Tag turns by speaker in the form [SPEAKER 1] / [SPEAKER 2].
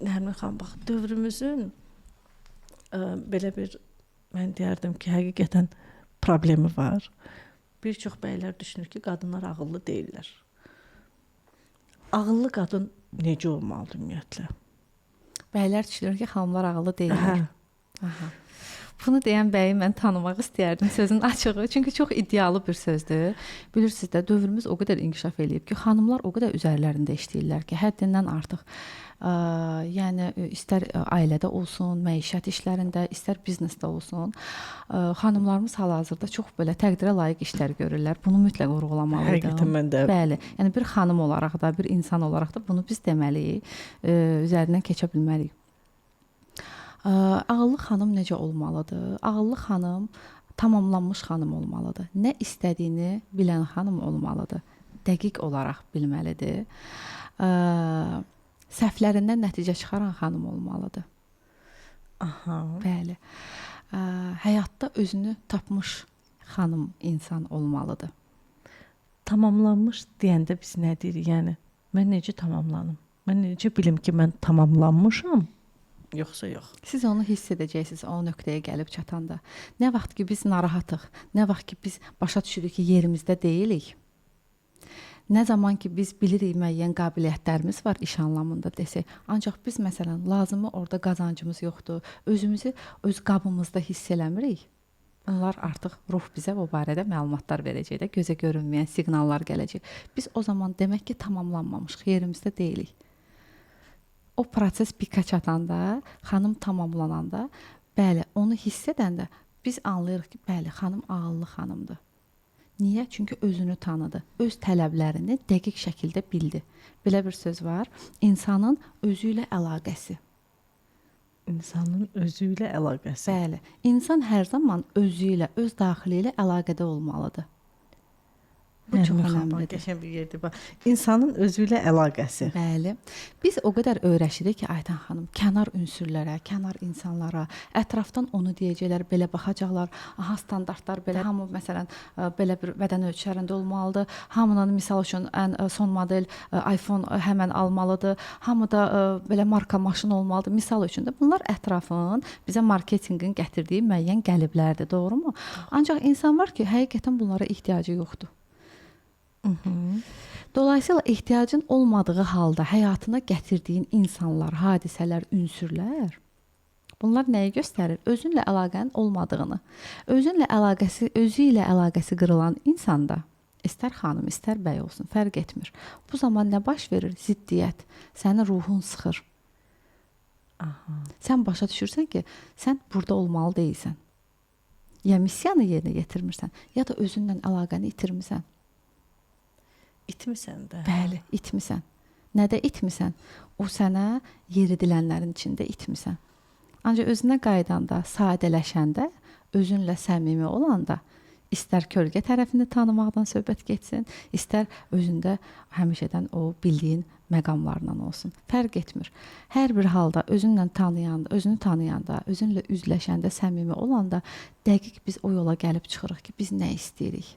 [SPEAKER 1] Nərmin xanım, bax, dövrümüzün belə bir, mən deyərdim ki, həqiqətən problemi var. Bir çox bəylər düşünür ki, qadınlar ağıllı deyillər. Ağıllı qadın necə olmalıdır ümumiyyətlə?
[SPEAKER 2] Bəylər düşünür ki, xanımlar ağıllı deyillər. Hə. Aha. Bunu deyən bəyi mən tanımaq istəyərdim, sözün açığı. Çünki çox iddialı bir sözdür. Bilirsiniz də, dövrümüz o qədər inkişaf eləyib ki, xanımlar o qədər üzərlərində işləyirlər ki, həddindən artıq. Yəni istər ailədə olsun, məişət işlərində, istər biznesdə olsun, xanımlarımız hal-hazırda çox belə təqdirə layiq işlər görürlər. Bunu mütləq vurğulamalıydım.
[SPEAKER 1] Həqiqətən mən də.
[SPEAKER 2] Bəli. Yəni bir xanım olaraq da, bir insan olaraq da bunu biz deməliyik, üzərindən keçə bilməliyik. Ağıllı xanım necə olmalıdır? Ağıllı xanım tamamlanmış xanım olmalıdır. Nə istədiyini bilən xanım olmalıdır. Dəqiq olaraq bilməlidir. Səhvlərindən nəticə çıxaran xanım olmalıdır.
[SPEAKER 1] Aha.
[SPEAKER 2] Bəli. Həyatda özünü tapmış xanım insan olmalıdır.
[SPEAKER 1] Tamamlanmış deyəndə biz nə deyirik? Yəni mən necə tamamlanım? Mən necə bilim ki, mən tamamlanmışam? Yoxsa yox?
[SPEAKER 2] Siz onu hiss edəcəksiniz o nöqtəyə gəlib çatanda. Nə vaxt ki biz narahatıq, nə vaxt ki biz başa düşürük ki, yerimizdə deyilik. Nə zaman ki biz bilirik müəyyən qabiliyyətlərimiz var iş anlamında desək, ancaq biz məsələn lazımı orada qazancımız yoxdur, özümüzü öz qabımızda hiss eləmirik. Bunlar artıq ruh bizə bu barədə məlumatlar verəcək də, gözə görünməyən siqnallar gələcək. Biz o zaman demək ki, tamamlanmamışıq, yerimizdə deyilik. O proses pika çatanda, xanım tamamlananda, bəli, onu hiss edəndə biz anlayırıq ki, bəli, xanım ağıllı xanımdır. Niyə? Çünki özünü tanıdı. Öz tələblərini dəqiq şəkildə bildi. Belə bir söz var. İnsanın özü ilə əlaqəsi.
[SPEAKER 1] İnsanın özü ilə əlaqəsi.
[SPEAKER 2] Bəli. İnsan hər zaman özü ilə, öz daxili ilə əlaqədə olmalıdır. Bu çox önəmlidir.
[SPEAKER 1] Qəşəng bir yerdir bax. İnsanın özü ilə əlaqəsi.
[SPEAKER 2] Bəli. Biz o qədər öyrəşirik ki, Aytan xanım, kənar ünsürlərə, kənar insanlara, ətrafdan onu deyəcəklər, belə baxacaqlar. Aha, standartlar belə, hamı məsələn belə bir bədən ölçülərində olmalıdır. Hamının misal üçün ən son model iPhone həmən almalıdır. Hamı da belə marka maşın olmalıdır. Misal üçün də bunlar ətrafın bizə marketinqin gətirdiyi müəyyən qəliblərdir, doğrumu? Ancaq insan var ki, həqiqətən bunlara ehtiyacı yoxdur. Dolayısıyla ehtiyacın olmadığı halda həyatına gətirdiyin insanlar, hadisələr, ünsürlər, bunlar nəyi göstərir? Özünlə əlaqənin olmadığını. Özünlə əlaqəsi, özü ilə əlaqəsi qırılan insanda, istər xanım, istər bəy olsun, fərq etmir. Bu zaman nə baş verir? Ziddiyyət. Sənin ruhun sıxır.
[SPEAKER 1] Aha.
[SPEAKER 2] Sən başa düşürsən ki, sən burada olmalı deyilsən. Ya missiyanı yerinə yetirmirsən, ya da özünlə əlaqəni itirmisən.
[SPEAKER 1] İtmisən də.
[SPEAKER 2] Bəli, itmisən. Nədə itmisən? O sənə yeridilənlərin içində itmisən. Ancaq özünə qayıdanda, sadələşəndə, özünlə səmimi olanda, istər kölgə tərəfini tanımaqdan söhbət getsin, istər özündə həmişədən o bildiyin məqamlarla olsun. Fərq etmir. Hər bir halda özünlə tanıyanda, özünü tanıyanda, özünlə üzləşəndə, səmimi olanda dəqiq biz o yola gəlib çıxırıq ki, biz nə istəyirik.